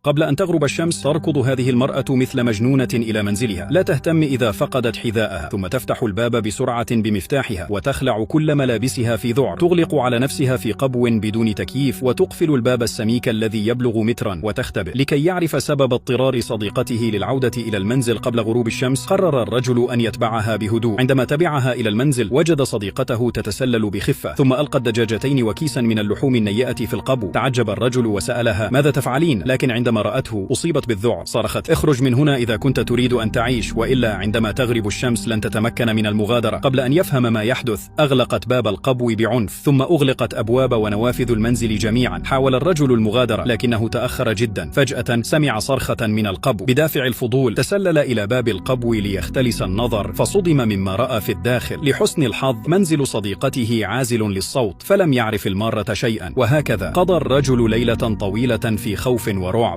قبل أن تغرب الشمس تركض هذه المرأة مثل مجنونة إلى منزلها، لا تهتم إذا فقدت حذاءها، ثم تفتح الباب بسرعة بمفتاحها وتخلع كل ملابسها في ذعر، تغلق على نفسها في قبو بدون تكييف، وتقفل الباب السميك الذي يبلغ مترا وتختبئ. لكي يعرف سبب اضطرار صديقته للعودة إلى المنزل قبل غروب الشمس، قرر الرجل أن يتبعها بهدوء. عندما تبعها إلى المنزل وجد صديقته تتسلل بخفة، ثم ألقت دجاجتين وكيسا من اللحوم النيئة في القبو. تعجب الرجل وسألها ماذا تفعلين، لكن عندما رأته أصيبت بالذعر. صرخت اخرج من هنا إذا كنت تريد أن تعيش، وإلا عندما تغرب الشمس لن تتمكن من المغادرة. قبل أن يفهم ما يحدث أغلقت باب القبو بعنف، ثم أغلقت أبواب ونوافذ المنزل جميعا. حاول الرجل المغادرة لكنه تأخر جدا. فجأة سمع صرخة من القبو. بدافع الفضول تسلل إلى باب القبو ليختلس النظر، فصدم مما رأى في الداخل. لحسن الحظ منزل صديقته عازل للصوت، فلم يعرف المارة شيئا. وهكذا قضى الرجل ليلة طويلة في خوف ورعب.